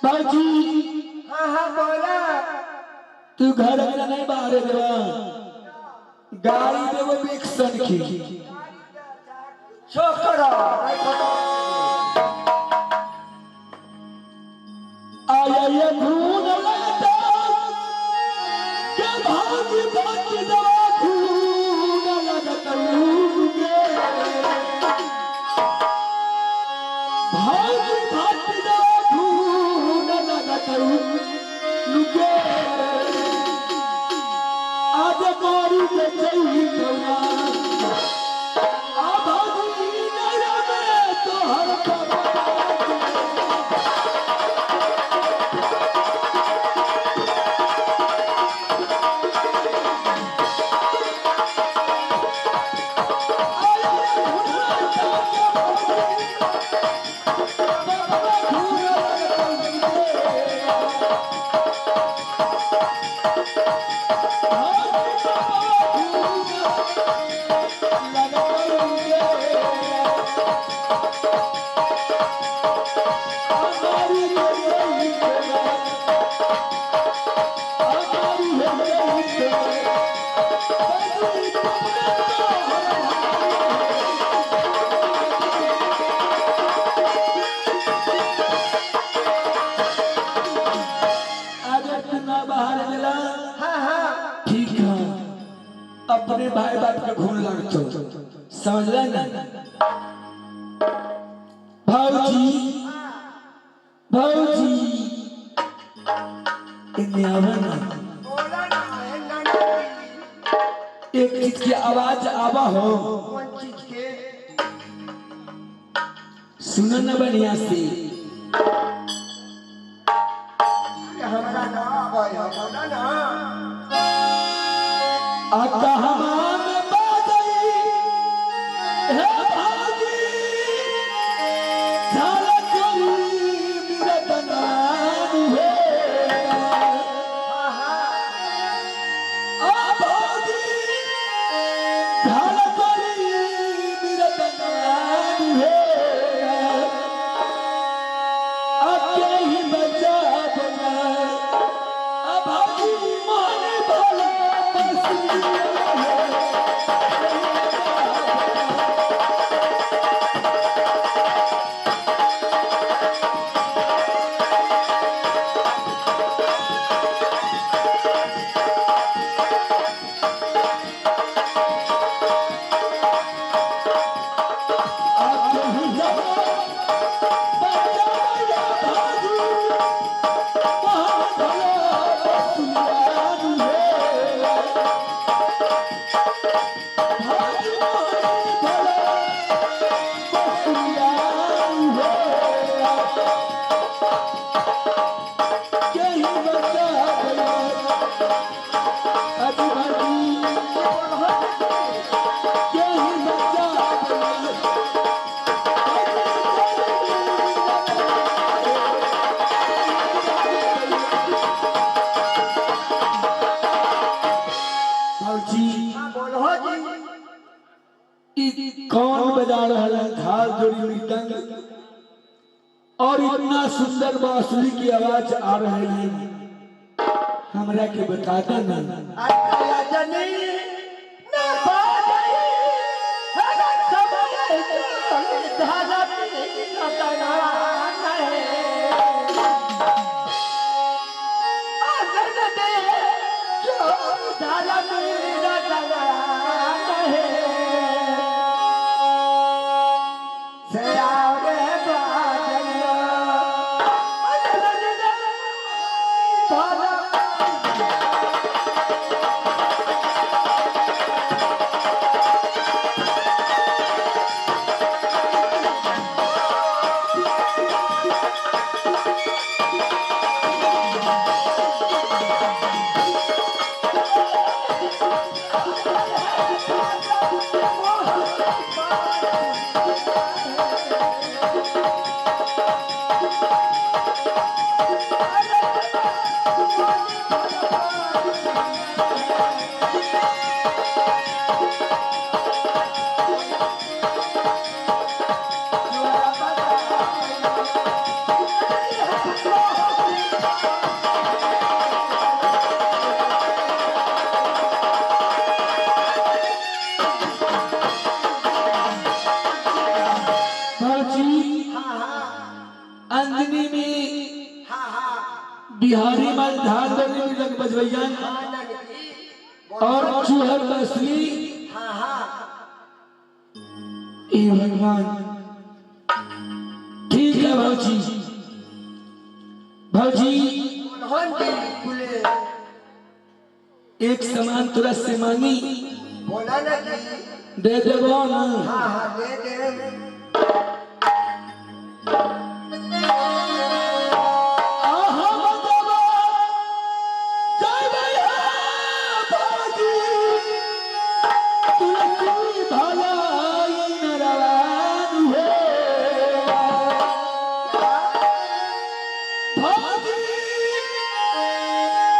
भाजी। हाँ हाँ, बोला। तू घर अंगना नहीं बाहर देवा, गाड़ी देवो बिक्सन की। छोकरा नहीं पता। आया ये खून लगता के भाजी भाजी दवा खून लगता के भाजी भाजी दवा खून लगता लुके आज मारी के चई कौआ आ भाजी नया में तोहर बाबा के। अगर तू ना बाहर मिला। हाँ हाँ। ठीक है, अपने भाई बाप के घून लगतो, समझला ना भाऊजी? भाऊजी, इन्हें आवा ना। बोला ना है नानी। एक चीज की आवाज आवा हो। कौन चीज के? सुनो ना बढ़िया से। अरे, हमरा ना आवे है, बोला ना। आका हमाम बादई हे भाजी झाला करी मेरा दनान हे। हाँ हाँ। आ भाजी झाला करी मेरा दनान हे, आके ही बचा बना आ भाजी मोहन भला बसिया है। आके ही बचाया भाजी मोहन भला बसिया है। भाजी मोहन भला बसिया है। के ही बचा गया अभी भाजी के ही बचा गया। भाजी। हाँ, बोलो जी। ई कौन बजा रहा है झाल जोड़ी मृदंग और इतना सुंदर बांसुरी की आवाज आ रही है? हमरा के बता देना। अरे जनी ना बाजई हर समय धारा में ना है आनंद दे जो धारा मेरा दाना है से आवरे बाजैया आनंद दे धारा। आदमी में हाँ हाँ बिहारी माल धान दरी में लग बजवैया हाँ ननकी और चूहर बसली। हाँ हाँ ए भगवान, ठीक है भौजी। भौजी बोलहन जी गुले एक सामान तुरा से मांगी। बोला ना जी। दे देबो ना? हाँ हाँ दे दे। आहा बजबा, जय भैया भौजी, तुलसी भलाई नरवान हे। भौजी,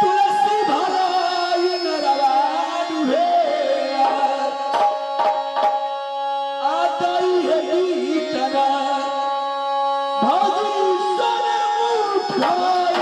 तुलसी भलाई नरवान हे। आताई है गीतना, भौजी सोने मुखाए।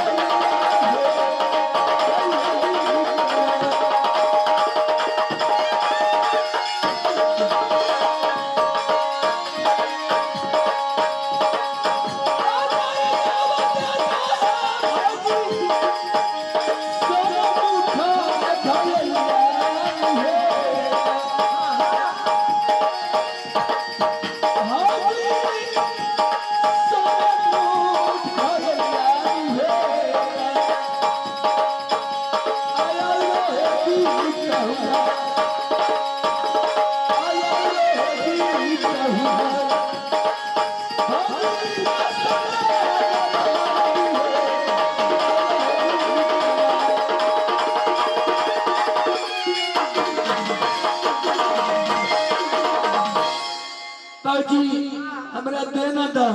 बाबूजी हमरा देना दा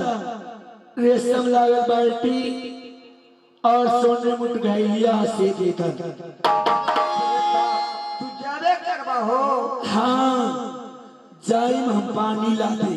रेशम लागल बाल्टी और सोने मुठ गैलिया से देता। तू जाबे करबा हो? हाँ जाइम हम पानी ला दे।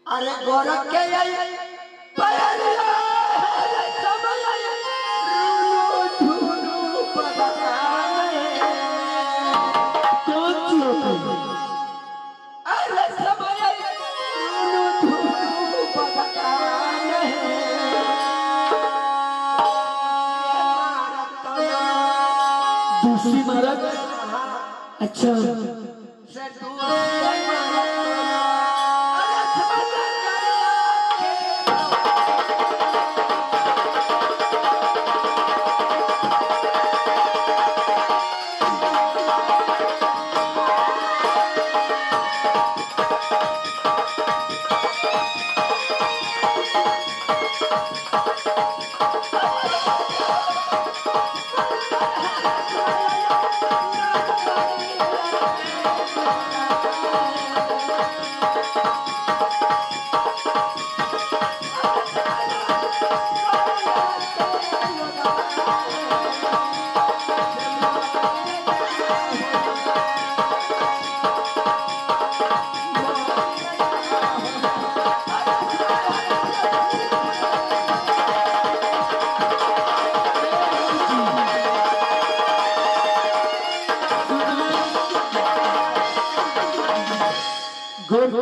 अरे गोरख के आई पैरिया समय रुनु धुनु पदाने। कौन सी होती है? अरे समय रुनु धुनु पदाने। दूसरी मारक। अच्छा से दूसरी मारत अरे समय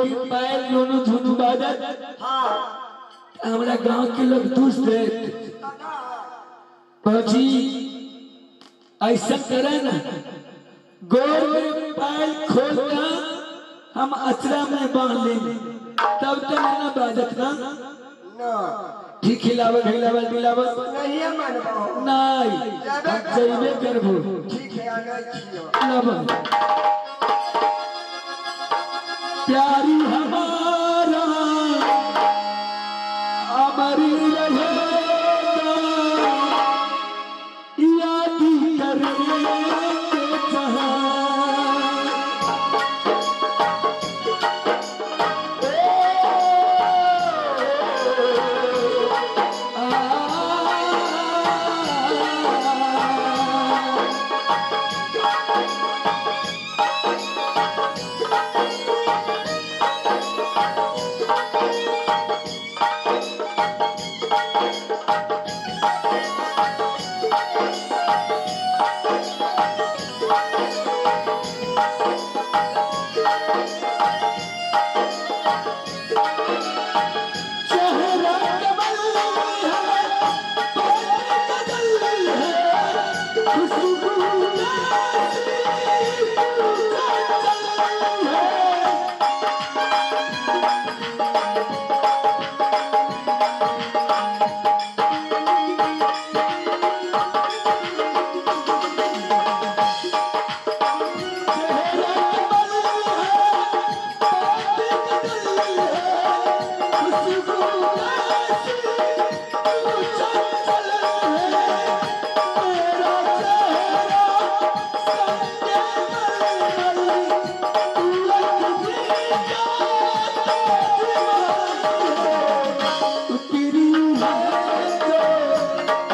की पैर दोनों धुनु बाजत। हाँ। हमारा गांव के लोग दुष्ट देत। भौजी ऐसा करे ना, गोर में पैर खोल कर हम अचरा में बांध ले, तब तक ना बाजत ना। ना। ठीक खिलावल खिलावल दिलावल नहीं मनबो। नहीं हम जइबे करबो। ठीक है आनै छियो। लब प्यारी हमारा अमरी रहेगा, याद करने जहां। चेहरा कमल है, बात बदल है, खुशबू ऐसी चंचल है। चेहरा कमल है, बात बदल है, खुशबू ऐसी चंचल है। तेरा चेहरा संगे मलमल, तुलक जी का ताजमहल है। उतरी है जो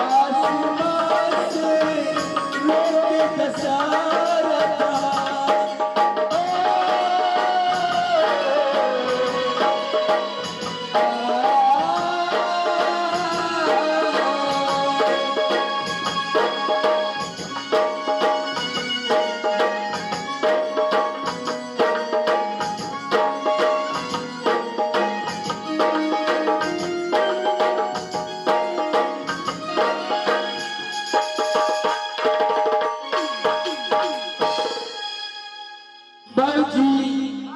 आसमां से रोके दशहरा। बाबूजी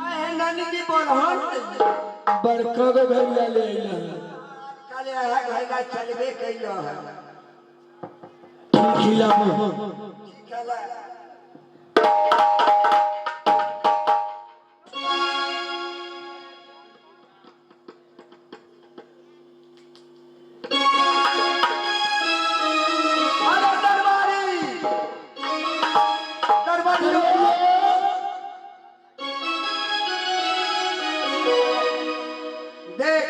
आए नानी जी बोलहन। बड़का गो घरिया ले अइला। कल है घैला चलबे कैलो है। ठीक खिलाबो। ठीक है। अरे दरबारी दरबारी देख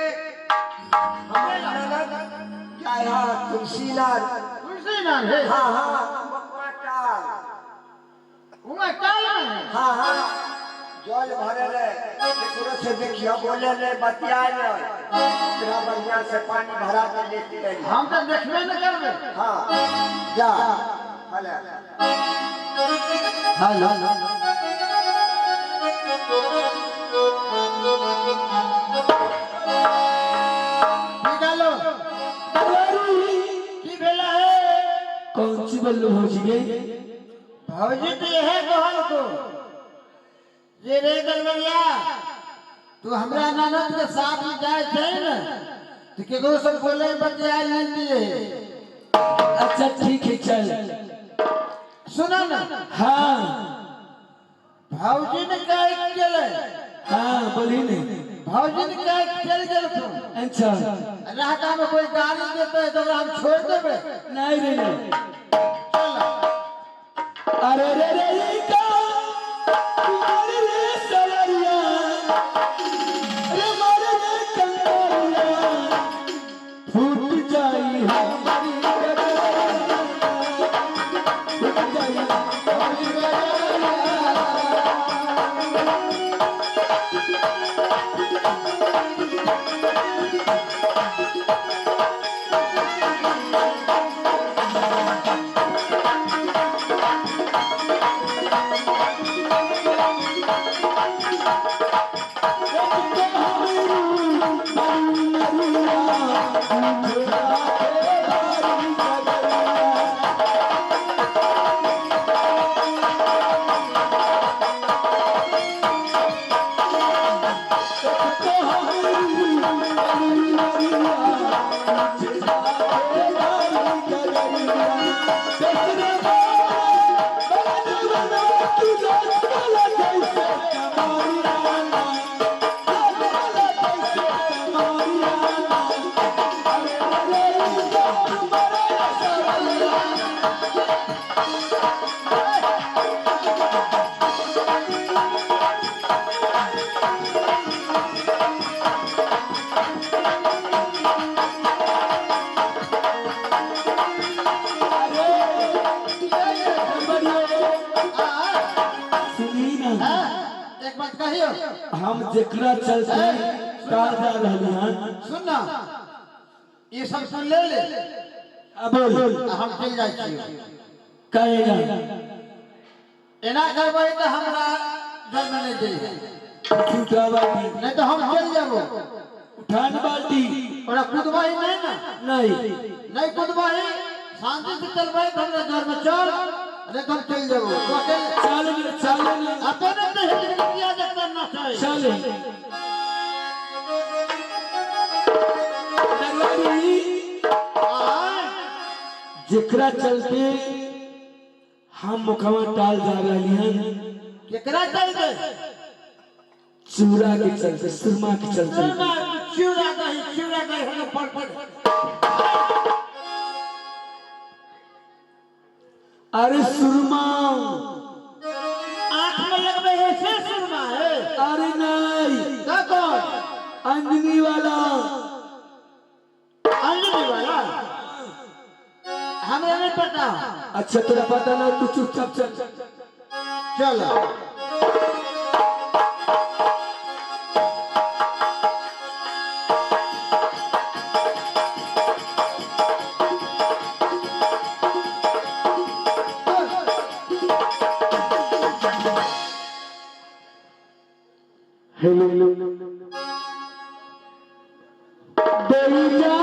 हमारे ननद क्या है तुलसीनाथ। तुलसीनाथ है। हाँ हाँ मकुआ टाल। हुआ टाल में है। हाँ हाँ जल भरे रे केकरो से देखियो बोले ले बतियाए ले, इतना बढ़िया से पानी भरा के लेती रही। हम तो देखबे न करबे। हाँ जा हले हेलो निकालो। दरबारी की भेला है? कौन सी बल्लू भौजी गे? भौजी तो यह कहल को जे रे दरबरिया तू हमरा ननद के साथ में जाए छै न तो केकरो सब बोले बतियाए नहीं दिए। अच्छा ठीक है चल। सुना ना। हाँ भौजी ने कह गेलै। हाँ बोली ने। भौजी ने कह चल गेल। अच्छा रास्ता में कोई गाली देते तो हम छोड़ देबे। नहीं रे नहीं। चल। अरे रे रे रे का तुम्हारे रे सवरिया रे मारे रे कंगरिया फूट जाई हमारी गगरिया, फूट जाई हमारी गगरिया। सुनी ना। एक बात कहियो। हम जेकरा चलते तार जा रहली हन। सुन ना, ये सब सुन ले ले। अब बोल। आ हम चल जाइ छियो। कहे ना। एना करबै तऽ हमरा जन्म नहीं दै है। उठा बाल्टी। नहीं तो हम चल जाबो। उठान बाल्टी। ओकरा कूदबही नहीं ना। नहीं। नहीं कूदबही, शांति से चलबै तऽ हमरा घर में चल, नहीं तो हम चल जाबो। तो अकेले चल चल। अपने नहीं किया जब ना चाहिए। चल दरबारी। जेकरा चलते हम मुखवा टाल जा रही हन। केकरा चलते? चूड़ा के चलते, सुरमा के चलते। सुरमा, चूड़ा दही, चूड़ा दही हम पड़ पड़। अरे सुरमा आँख में लगबे है से सुरमा है। अरे नहीं। तो कौन? अंजनी वाला। अंजनी वाला हमरा नहीं पता। अच्छा तेरा पता ना, तू चुपचाप चल। चलो। हेलो देवी हो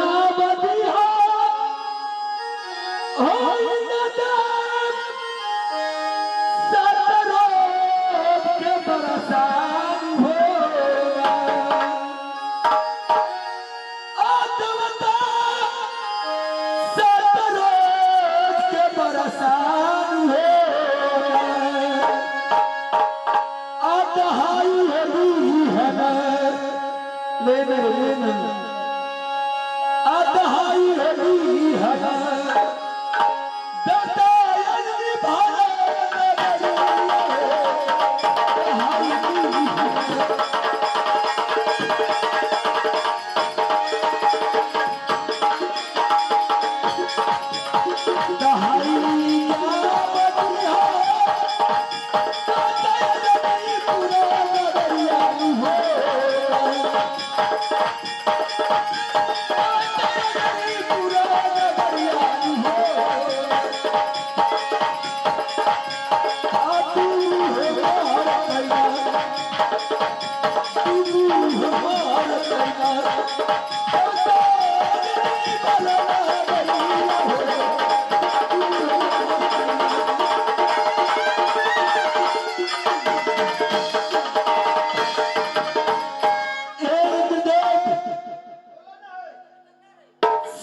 के बरसान हो आदमता सतरोज के बरसान हो आदहाई है लेने लेने आदहाई है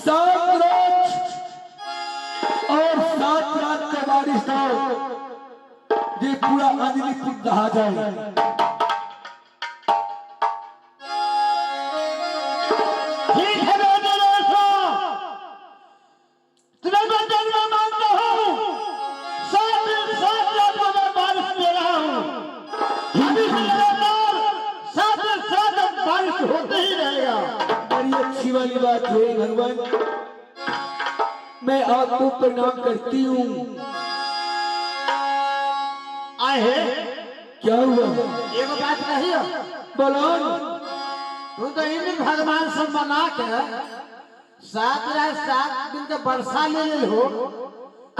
7 रोज और 7 रात का बारिश हो, ये पूरा अंजनीपुर दहा जाए। ठीक है बेटे दोस्तों, तुम्हें मैं जन्म मानता हूँ। 7 दिन 7 रात को मैं बारिश दे रहा हूँ। अभी से लगातार 7 दिन 7 रात बारिश होते ही रहेगा। बड़ी अच्छी वाली बात है भगवान, मैं आपको प्रणाम करती हूँ। आए है। क्या हुआ? एगो बात नहीं हो। बोलो। तू तो इंद्र भगवान से मना के 7 रात 7 दिन के वर्षा ले ले हो।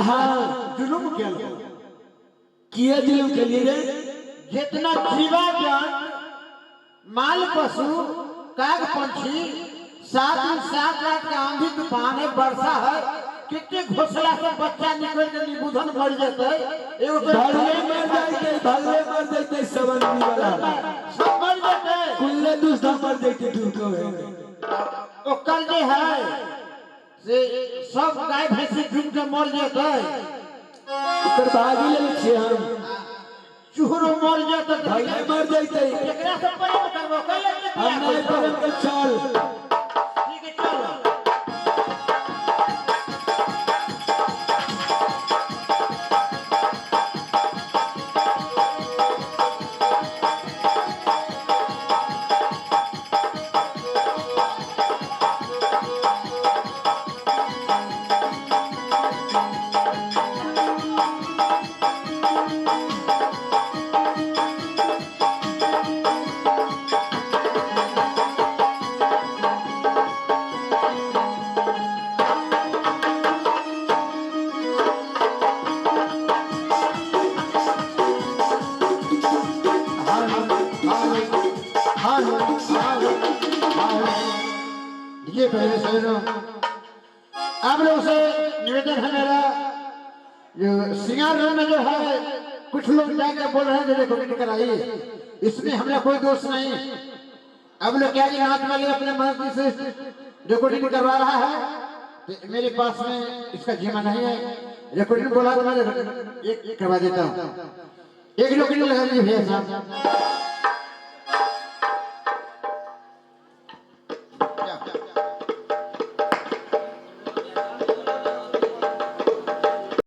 हाँ। जुलुम के हो। किया जुलुम के लिए रे? जितना जीवा जान माल पशु काग पंछी 7 दिन 7 रात के आंधी तूफान है, वर्षा है, कितने घोसला से बच्चा निकल के निबुधन मर जाते। एगो तो भले मर जाते, भले मर जाते, सब आदमी वाला सब मर जाते, कुल्ले दूसरा मर जाते, दूर को है। ओकर जे है से सब गाय भैंसी डूब के मर जेतै। ओकर भागी ले छियै हम। चूहरो मर जेतै। भैया मर जैतै। केकरा से प्रेम करबो कैले? हम नहीं प्रेम के, चल। ठीक है, चल। ये पहले सजनों, आप लोगों से निवेदन है मेरा, जो सिंगार में जो है कुछ लोग जाकर बोल रहे हैं रिकॉर्डिंग कराई, इसमें हमारा कोई दोष नहीं। अब लोग क्या नाच वाले अपने मर्जी से रिकॉर्डिंग करवा रहा है, तो मेरे पास में इसका जिम्मा नहीं है। रिकॉर्डिंग बोला तो मैं एक करवा देता हूँ। एक रिकॉर्डिंग लगा दीजिए भैया साहब।